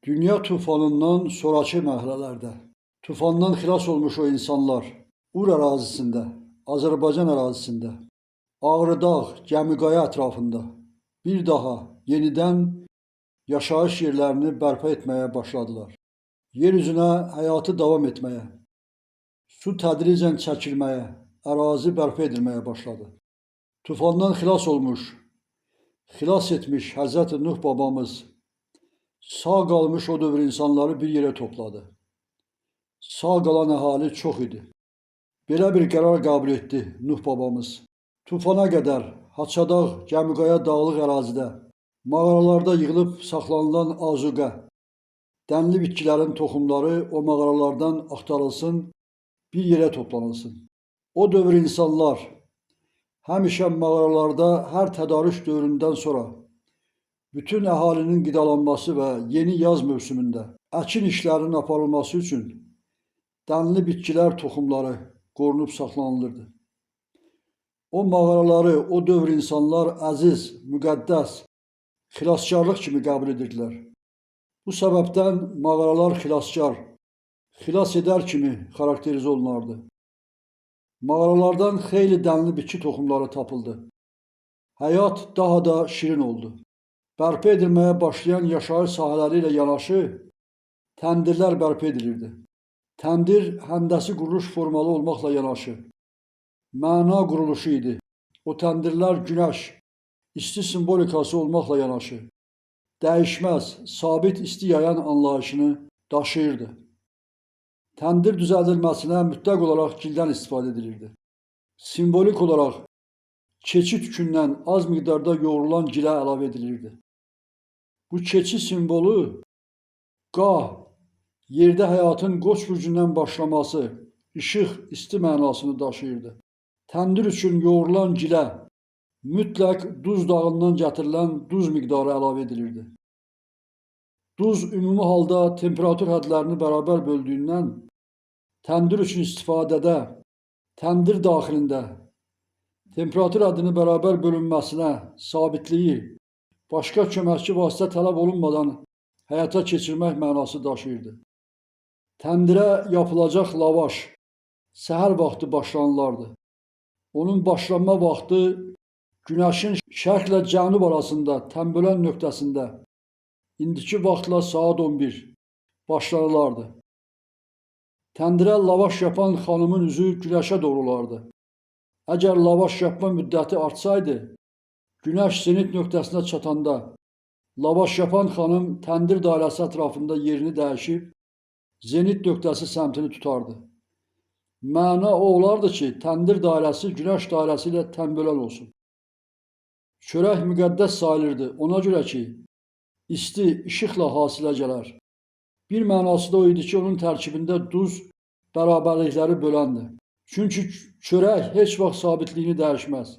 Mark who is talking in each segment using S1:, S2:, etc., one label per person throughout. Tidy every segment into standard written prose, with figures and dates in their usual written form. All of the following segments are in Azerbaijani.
S1: Dünya tufanından sonraki mərhələlərdə tufandan xilas olmuş o insanlar Ur ərazisində, Azərbaycan ərazisində, Ağrıdağ, Gəmiqaya ətrafında bir daha yenidən yaşayış yerlərini bərpa etməyə başladılar. Yer üzünə həyatı davam etməyə, su tədricən çəkilməyə, ərazi bərpa edilməyə başladı. Tufandan xilas olmuş, xilas etmiş Həzrəti Nuh babamız sağ qalmış o dövr insanları bir yerə topladı. Sağ qalan əhali çox idi. Belə bir qərar qəbul etdi Nuh babamız. Tufana qədər Haçadağ, Gəmiqaya dağlıq ərazidə, mağaralarda yığılıb saxlanılan azuqə, dənli bitkilərin toxumları o mağaralardan axtarılsın, bir yerə toplanılsın. O dövr insanlar həmişə mağaralarda hər tədarük dövründən sonra bütün əhalinin qidalanması və yeni yaz mövsümündə əkin işlərinin aparılması üçün dənli bitkilər toxumları qorunub saxlanılırdı. O mağaraları o dövr insanlar əziz, müqəddəs, xilaskarlıq kimi qəbul edirdilər. Bu səbəbdən mağaralar xilaskar, xilas edər kimi xarakterizə olunardı. Mağaralardan xeyli dənli bitki toxumları tapıldı. Həyat daha da şirin oldu. Bərpa edilməyə başlayan yaşayış sahələri ilə yanaşı təndirlər bərpa edilirdi. Təndir həndəsi quruluş formalı olmaqla yanaşı məna quruluşu idi. O təndirlər günəş, isti simvolikası olmaqla yanaşı dəyişməz, sabit isti yayan anlayışını daşıyırdı. Təndir düzəldilməsinə mütləq olaraq gildən istifadə edilirdi. Simvolik olaraq keçi tükündən az miqdarda yoğrulan gilə əlavə edilirdi. Bu keçi simvolu qa, yerdə həyatın qoç bürcündən başlaması, işıq, isti mənasını daşıyırdı. Təndir üçün yoğrulan gilə mütləq duz dağından gətirilən duz miqdarı əlavə edilirdi. Duz ümumi halda temperatur hədlərini bərabər böldüyündən təndir üçün istifadədə, təndir daxilində temperatur həddini bərabər bölünməsinə, sabitliyi, başqa köməkçi vasitə tələb olunmadan həyata keçirmək mənası daşıyırdı. Təndirə yapılacaq lavaş səhər vaxtı başlanılardı. Onun başlanma vaxtı günəşin şərqlə cənub arasında tənbölən nöqtəsində indiki vaxtla saat 11 başlanılardı. Təndirə lavaş yapan xanımın üzü günəşə doğru olardı. Əgər lavaş yapma müddəti artsaydı, günəş zenit nöqtəsinə çatanda lavaş yapan xanım təndir dairəsi ətrafında yerini dəyişib zenit nöqtəsi səmtini tutardı. Məna o olardı ki, təndir dairəsi günəş dairəsi ilə tənbölən olsun. Çörək müqəddəs sayılırdı ona görə ki, isti işıqla hasilə gələr. Bir mənası da o idi ki, onun tərkibində duz bərabərlikləri böləndir. Çünki çörək heç vaxt sabitliyini dəyişməz.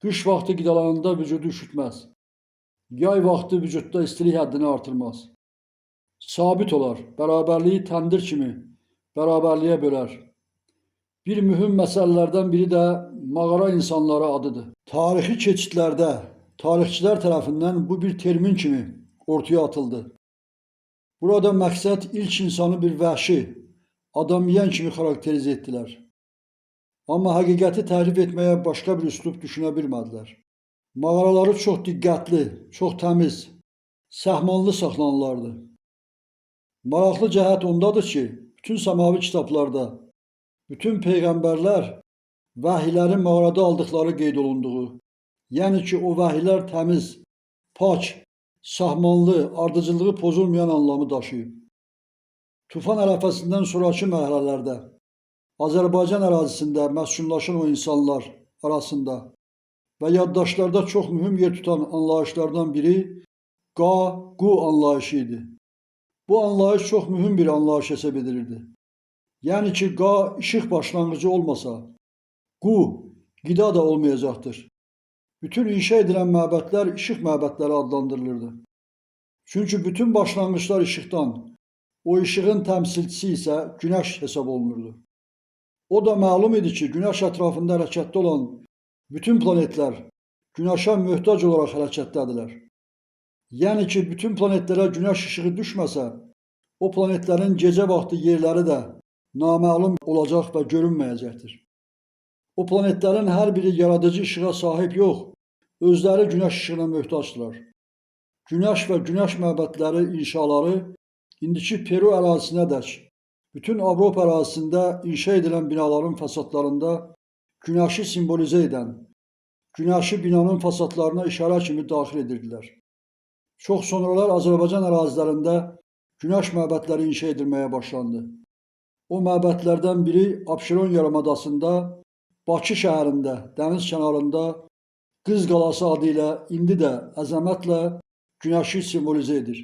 S1: Qış vaxtı qidalananda vücudu üşütməz. Yay vaxtı vücudda istilik həddini artırmaz. Sabit olar, bərabərliyi təndir kimi bərabərliyə bölər. Bir mühüm məsələlərdən biri də mağara insanları adıdır. Tarixi keçidlərdə tarixçilər tərəfindən bu bir termin kimi ortaya atıldı. Burada məqsəd ilk insanı bir vəhşi, adam yiyən kimi xarakterizə etdilər. Amma həqiqəti təhrif etməyə başqa bir üslub düşünə bilmədilər. Mağaraları çox diqqətli, çox təmiz, səhmanlı saxlanılardı. Maraqlı cəhət ondadır ki, bütün səmavi kitablarda bütün peyğəmbərlər vəhiyləri mağarada aldıqları qeyd olunduğu, yəni ki, o vəhiylər təmiz, pak, sahmanlı, ardıcıllığı pozulmayan anlamı daşıyıb. Tufan ərəfəsindən sonrakı mərhələlərdə Azərbaycan ərazisində məskunlaşan o insanlar arasında və yaddaşlarda çox mühüm yer tutan anlayışlardan biri qa, qu anlayışı idi. Bu anlayış çox mühüm bir anlayış hesab edilirdi. Yəni ki, qa işıq başlanğıcı olmasa, qu qida da olmayacaqdır. Bütün inşa edilən məbədlər işıq məbədləri adlandırılırdı. Çünki bütün başlanğıclar işıqdan, o işığın təmsilçisi isə günəş hesab olunurdu. O da məlum idi ki, günəş ətrafında hərəkətdə olan bütün planetlər günəşə möhtac olaraq hərəkətdədirlər. Yəni ki, bütün planetlərə günəş işığı düşməsə, o planetlərin gecə vaxtı yerləri də naməlum olacaq və görünməyəcəkdir. O planetlərin hər biri yaradıcı işığa sahib yox, özləri günəş işığına möhtacdırlar. Günəş və günəş məbədləri inşaları indiki Peru ərazisinədək bütün Avropa ərazisində inşa edilən binaların fasadlarında günəşi simvolizə edən, günəşi binanın fasadlarına işarə kimi daxil edirdilər. Çox sonralar Azərbaycan ərazilərində günəş məbədləri inşa edilməyə başlandı. O məbədlərdən biri Abşeron yarımadasında, Bakı şəhərində, dəniz kənarında Qız Qalası adı ilə indi də əzəmətlə günəşi simvolizə edir.